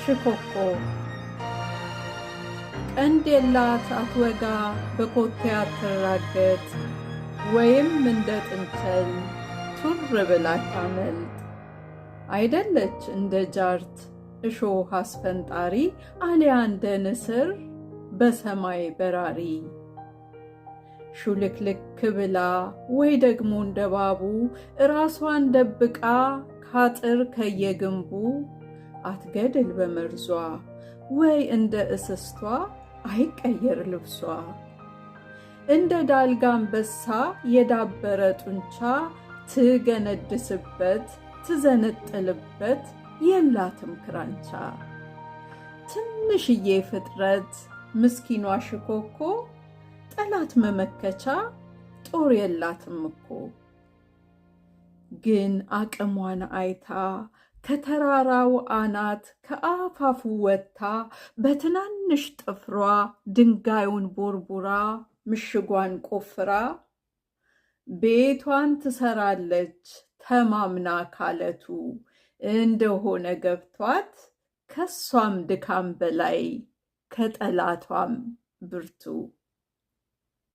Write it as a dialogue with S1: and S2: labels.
S1: ሽኮኮ ቀንድ የላት አትወጋ፣ በኮቴ አትራገጥ፣ ወይም እንደ ጥንቸል ቱር ብላ አታመልጥ። አይደለች እንደ ጃርት እሾህ አስፈንጣሪ፣ አሊያ እንደ ንስር በሰማይ በራሪ። ሹልክልክ ብላ ወይ ደግሞ እንደ ባቡ እራሷን ደብቃ ካጥር ከየግንቡ አትገድል በመርዟ፣ ወይ እንደ እስስቷ አይቀየር ልብሷ። እንደ ዳልጋ አንበሳ የዳበረ ጡንቻ ትገነድስበት ትዘነጥልበት የላትም ክራንቻ። ትንሽዬ ፍጥረት ምስኪኗ ሽኮኮ ጠላት መመከቻ ጦር የላትም እኮ። ግን አቅሟን አይታ ከተራራው አናት ከአፋፉ ወጥታ በትናንሽ ጥፍሯ ድንጋዩን ቦርቡራ ምሽጓን ቆፍራ ቤቷን ትሰራለች ተማምና ካለቱ እንደሆነ ገብቷት ከሷም ድካም በላይ ከጠላቷም ብርቱ።